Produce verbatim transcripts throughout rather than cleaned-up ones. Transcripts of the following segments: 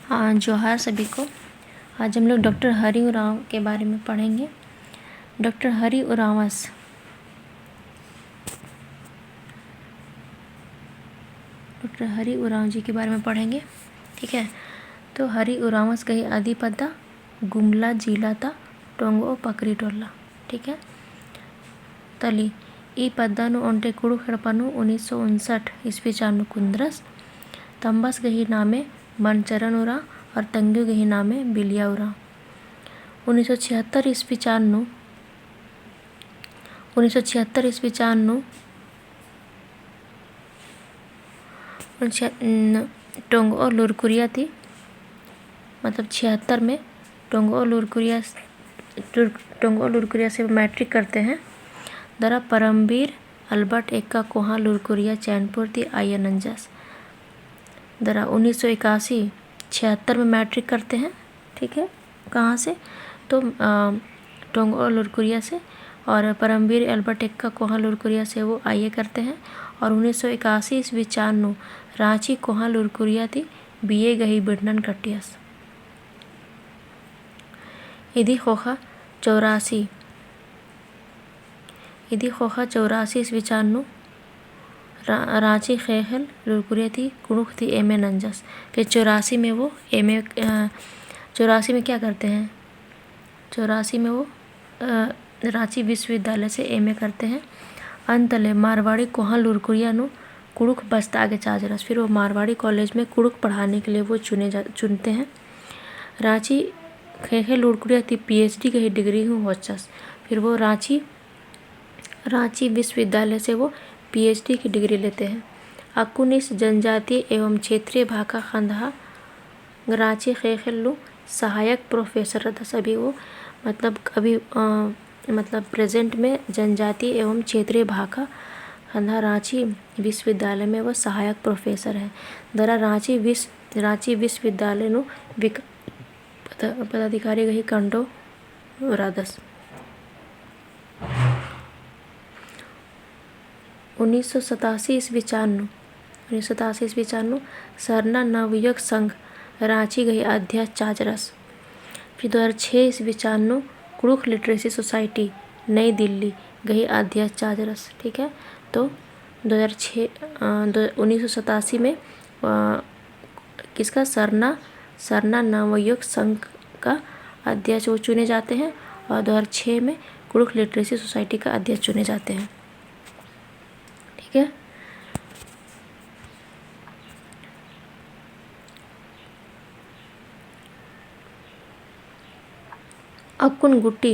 हाँ, जोहार सभी को। आज हम लोग डॉक्टर हरि उराँव के बारे में पढ़ेंगे। डॉक्टर हरि उराँवस, डॉक्टर हरि उराँव जी के बारे में पढ़ेंगे, ठीक है। तो हरि उराँवस गही अदी पद्दा गुमला जिला ता टोंगओ पकरी टोला, ठीक है। तली ई पद्दा नू ओन्टे कुँड़ुख़ एड़पा नू उन्नीस सौ उनसठ ईस्वी चान नू कुन्दरस। तम्बस गही नामे मनचरन उराँव और तंग्यू गही नामे बिलिया उराँव। उन्नीस सौ छिहत्तर ईस्वी चान नू, उन्नीस सौ छिहत्तर ईस्वी चान नू उन छ-, न-, टोंगओ लुरकुरिया ती, मतलब छिहत्तर में टोंगओ लुरकुरिया स-, टुर-, टोंगओ लुरकुरिया से मैट्रिक करते हैं। दरा परमवीर अल्बर्ट एक्का कोहाँ लुरकुरिया चैनपुर ती आईए नंजस। दरा उन्नीस सौ इक्यासी, छिहत्तर में मैट्रिक करते हैं, ठीक है। कहाँ से? तो, अ, टोंगओ लुरकुरिया से, और परमवीर अल्बर्ट एक्का कोहाँ लुरकुरिया से वो आईए करते हैं। और उन्नीस सौ इक्यासी ईस्वी चान नू राँची कोहाँ लुरकुरिया ती बीए गही बिड़नन कटियस। इदी ख़ोख़ा चौरासी, इदी ख़ोख़ा चौरासी ईस्वी चान नू रा-, राँची ख़ेख़ेल लुरकुरिया ती कुँड़ुख़ ती एमए नंजस। फिर चौरासी में वो एमए, अ, चौरासी में क्या करते हैं? चौरासी में वो, अ, राँची विश्वविद्यालय से एमए करते हैं। अन्तले मारवाड़ी कोहाँ लुरकुरिया नू कुँड़ुख़ बस्ता गे चाजरस। फिर वो मारवाड़ी कॉलेज में कुँड़ुख़ पढ़ाने के लिए वो चुने जा-, चुनते हैं। राँची ख़ेख़ेल लुरकुरिया ती पीएचडी गही डिग्री हूँ होचस। फिर वो राँची, राँची विश्वविद्यालय से वो पीएचडी की डिग्री लेते हैं। अक्कुन ईस जनजातीय एवं क्षेत्रीय भाखा ख़ंदहा राँची ख़ेख़ेल नू सहायक प्रोफेसर रअदस। अभी वो, मतलब, अभी, अ, मतलब, प्रेजेंट में जनजातीय एवं क्षेत्रीय भाखा ख़ंदहा राँची विश्वविद्यालय में वो सहायक प्रोफेसर है। दरा राँची विश्व-, राँची विश्वविद्यालय नू विक-, पद-, पदाधिकारी गही कंडो रअदस। उन्नीस सौ सतासी ईस्वी चान नू, उन्नीस सौ सतासी ईस्वी चान नू सरना नवयुग संघ राँची गही अध्यक्ष चाजरस। फिर दो हज़ार छः ईस्वी चान नू कुँड़ुख़ लिटरेसी सोसाइटी नई दिल्ली गही अध्यक्ष चाजरस, ठीक है। तो दो हज़ार छः, अ, दो, उन्नीस सौ सतासी में, अ, किसका, सरना, सरना नवयुग संघ का अध्यक्ष वो चुने जाते हैं और दो हज़ार छः में कुँड़ुख़ लिटरेसी सोसाइटी का अध्यक्ष चुने जाते हैं। ठीक है। अक्कुन गुट्टी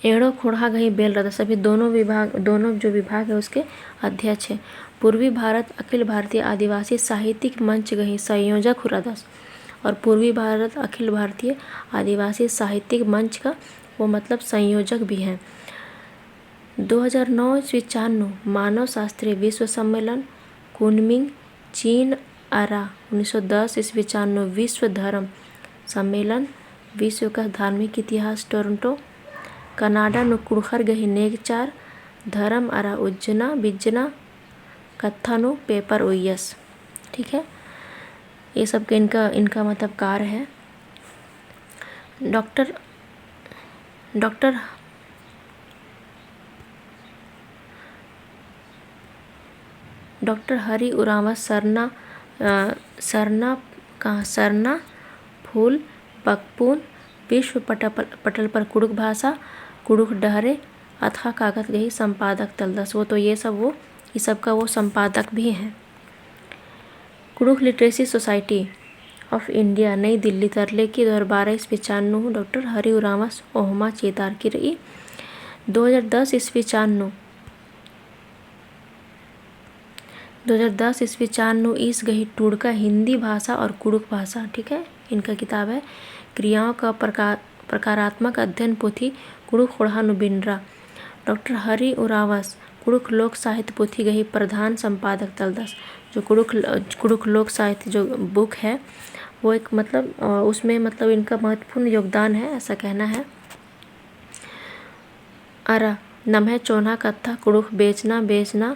एंड़ो ख़ोंड़हा गही बेल रअदस। सभी दोनों विभाग, दोनों जो विभाग है उसके अध्यक्ष है। पूर्वी भारत अखिल भारतीय आदिवासी साहित्यिक मंच गही संयोजक हूँ रअदस। और पूर्वी भारत अखिल भारतीय आदिवासी साहित्यिक मंच का वो मतलब संयोजक भी हैं। दो हज़ार नौ ईस्वी चान नू मानव शास्त्रीय विश्व सम्मेलन कुनमिंग चीन अरा उन्नीस सौ दस ईस्वी चान नू विश्व धर्म सम्मेलन, विश्व का धार्मिक इतिहास, टोरंटो, कनाडा नू कुँड़ुख़र गही नेगचार, धर्म अरा उज्जना बिज्जना कत्था नू पेपर उइयस। ठीक है, ये सब के इनका, इनका मतलब कार्य है। डॉक्टर, डॉक्टर डॉक्टर हरि उराँवस सरना, अ, सरना, कहाँ, सरना फूल बकपुन विश्व पटल, पटल पर कुँड़ुख़ भाषा, कुँड़ुख़ डहरे अतख़ा कागद गही संपादक तलदस। वो तो ये सब, वो, ये सब का वो संपादक भी हैं। कुँड़ुख़ Literacy Society of India, नई दिल्ली, तरले की दो हज़ार बारह ईस्वी चान नू डॉक्टर हरि उराँवस ओहमा चेतारकी रई। दो हज़ार दस ईस्वी चान नू, दो हज़ार दस ईस्वी चान नू ईस गही टूड़का हिंदी भाषा और कुँड़ुख़ भाषा, ठीक है, इनका किताब है, क्रियाओं का प्रकार, प्रकारात्मक अध्ययन पोथी कुँड़ुख़ ख़ोंड़हा नू बिनरा। डॉक्टर हरि उराँवस कुँड़ुख़ लोक साहित्य पोथी गही प्रधान संपादक तलदस। जो कुँड़ुख़ ल-, कुँड़ुख़ लोक साहित्य जो book है, वो एक मतलब, अ, उसमें मतलब इनका महत्वपूर्ण योगदान है, ऐसा कहना है। अरा नम्है चोन्हा कत्था कुँड़ुख़ बेचना बेचना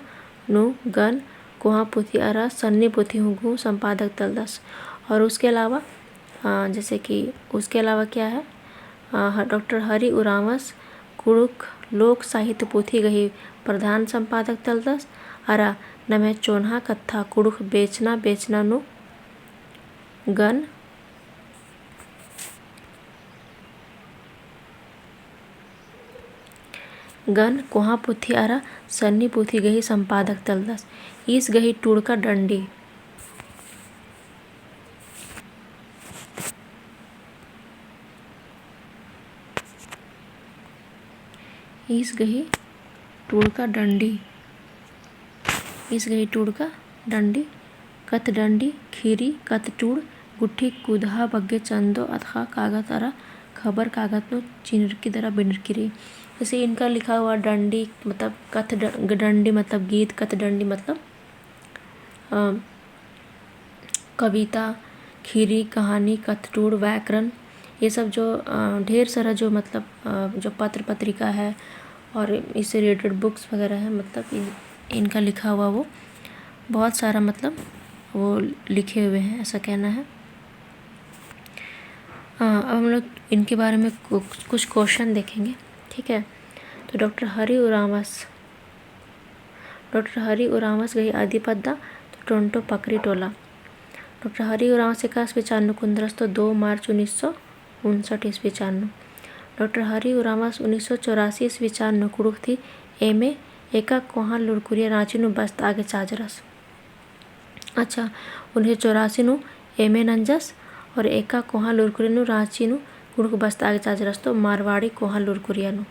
नू गन कोहाँ पोथी अरा सन्नी पोथी हूँ संपादक तलदस। और उसके अलावा अ, जैसे कि उसके अलावा क्या है, अ, ह-, डॉक्टर हरि उराँवस कुँड़ुख़ लोक साहित्य पुथी गही प्रधान संपादक तलदस, अरा नम्है चोन्हा कत्था कुँड़ुख़ बेचना बेचना नू गन गन कोहाँ पुथी अरा सन्नी पुथी गही संपादक तलदस। ईस गही टूड़का डंडी। ईस गही टूड़का डंडी। ईस गही टूड़का डंडी, कत्थ डंडी, खीरी, कत्थ टूड़, गुट्ठी कुदहा बग्गे चंदो अतख़ा कागद अरा खबर कागद नू चिनरकी दरा बिनरकी रई। जैसे इनका लिखा हुआ डंडी मतलब कत्थ ड-, डंडी मतलब गीत, कत्थ डंडी मतलब, अ, कविता, खीरी, कहानी, कत्थ टूड़, व्याकरण, ये सब जो, अ, ढेर सारा जो मतलब, अ, जो पत्र पत्रिका है और इससे related books वगैरह है, मतलब इन, इनका लिखा हुआ वो बहुत सारा मतलब वो लिखे हुए हैं, ऐसा कहना है। अ, अब हम लोग इनके बारे में कु-, कुछ question देखेंगे, ठीक है। तो डॉक्टर हरि उराँवस डॉक्टर हरि उराँवस गही आदि पद्दा तो टोंटो पकरी टोला। डॉक्टर हरि उराँवस एकासे विचार नू कुन्दरस तो दो मार्च उन्नीस सौ उनसठ ईस्वी चान नू। डॉक्टर हरि उराँवस उन्नीस सौ चौरासी ईस्वी चान नू कुँड़ुख़ ती एमे एका कोहाँ लुरकुरिया राँची नू बस्ता गे चाजरस। अच्छा, उन्नीस सौ चौरासी नू एमे नंजस और एका कोहाँ लुरकुरिया नू राँची नू कुँड़ुख़ बस्ता गे चाजरस तो मारवाड़ी कोहाँ लुरकुरिया नू।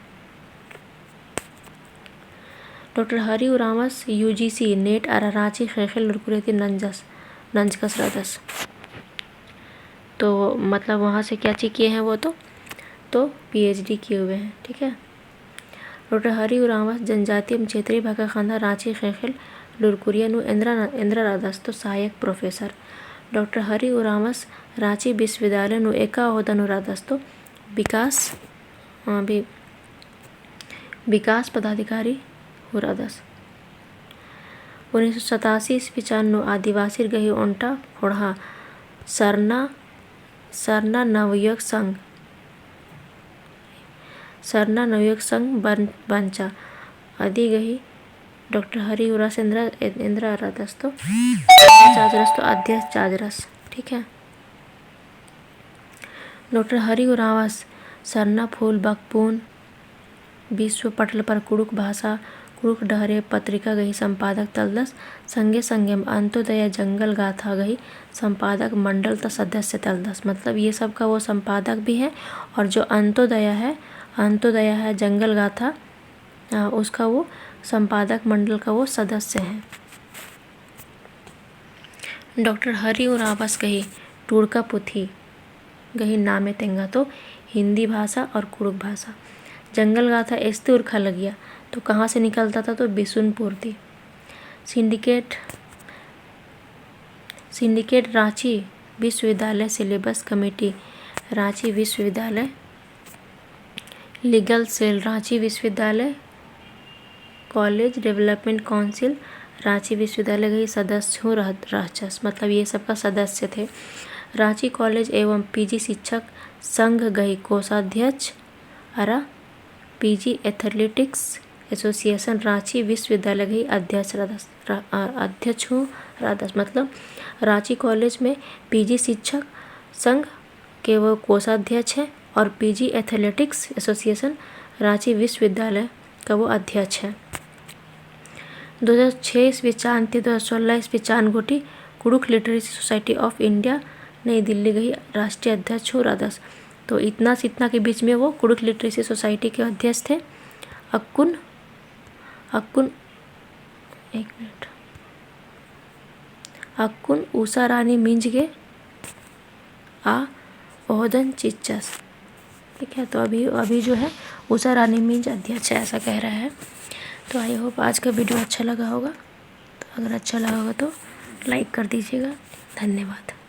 डॉक्टर हरि उराँवस UGC, NET अरा राँची ख़ेख़ेल लुरकुरिया ती नंजस, नंजकस रअदस। तो मतलब वहाँ से क्या चीज किए हैं वो तो, तो PhD किए हुए हैं, ठीक है। डॉक्टर हरि उराँवस जनजातीय एवं क्षेत्रीय भाखा ख़ंदा राँची ख़ेख़ेल लुरकुरिया नू एन्द्रा, एन्द्रा रअदस तो सहायक professor। डॉक्टर हरि उराँवस राँची विश्वविद्यालय नू एका ओहदा नू रअदस तो विकास, अ, वि-, विकास पदाधिकारी हूँ रअदस। उन्नीस सौ सतासी ईस्वी चान नू आदिवासीर गही ओन्टा ख़ोंड़हा सरना, सरना नवयुवक संघ, सरना नवयुवक संघ बन-, बंचा। अदी गही डॉक्टर हरि उराँवस एन्द्रा, एन्द्रा रअदस तो, चाजरस तो अध्यक्ष चाजरस, ठीक है। डॉक्टर हरि उराँवस सरना फूल बकपुन विश्व पटल पर कुँड़ुख़ भाषा, कुँड़ुख़ डहरे पत्रिका गही संपादक तलदस, संगे संगे अन्त्योदय जंगल गाथा गही संपादक मंडल ता सदस्य तलदस। मतलब ये सब का वो संपादक भी है और जो अन्त्योदय है, अन्त्योदय है जंगल गाथा, अ, उसका वो संपादक मंडल का वो सदस्य है। डॉक्टर हरि उराँवस गही टूड़का पुथी गही नामे तेंगा तो हिंदी भाषा और कुँड़ुख़ भाषा। जंगल गाथा एसती उरखा लगिया तो कहाँ से निकलता था तो बिसुनपुर ती। Syndicate, Syndicate राँची विश्वविद्यालय syllabus committee, राँची विश्वविद्यालय legal cell, राँची विश्वविद्यालय College Development Council, राँची विश्वविद्यालय गही सदस्य हूँ रह-, रहचस, मतलब ये सबका सदस्य थे। राँची college एवं PG शिक्षक संघ गही कोषाध्यक्ष अरा PG Athletics Association राँची विश्वविद्यालय गही अध्यक्ष रअदस, र-, अ, अध्यक्ष हूँ रअदस। मतलब राँची college में PG शिक्षक संघ के वो कोषाध्यक्ष है और PG Athletics Association राँची विश्वविद्यालय का वो अध्यक्ष है। दो हज़ार छह ईस्वी चान ती दो हज़ार सोलह ईस्वी चान गूटी कुँड़ुख़ Literacy Society of India नई दिल्ली गही राष्ट्रीय अध्यक्ष हूँ रअदस। तो इतना से इतना के बीच में वो कुँड़ुख़ Literacy Society के अध्यक्ष थे। अक्कुन, अक्कुन, एक मिनट, अक्कुन उषा रानी मिंज गे आ ओहदन चिच्चस। ठीक है, तो अभी, अभी जो है उषा रानी मिंज अध्यक्ष है, ऐसा कह रहा है। तो I hope आज का video अच्छा लगा होगा। तो अगर अच्छा लगा होगा तो like कर दीजिएगा। धन्यवाद।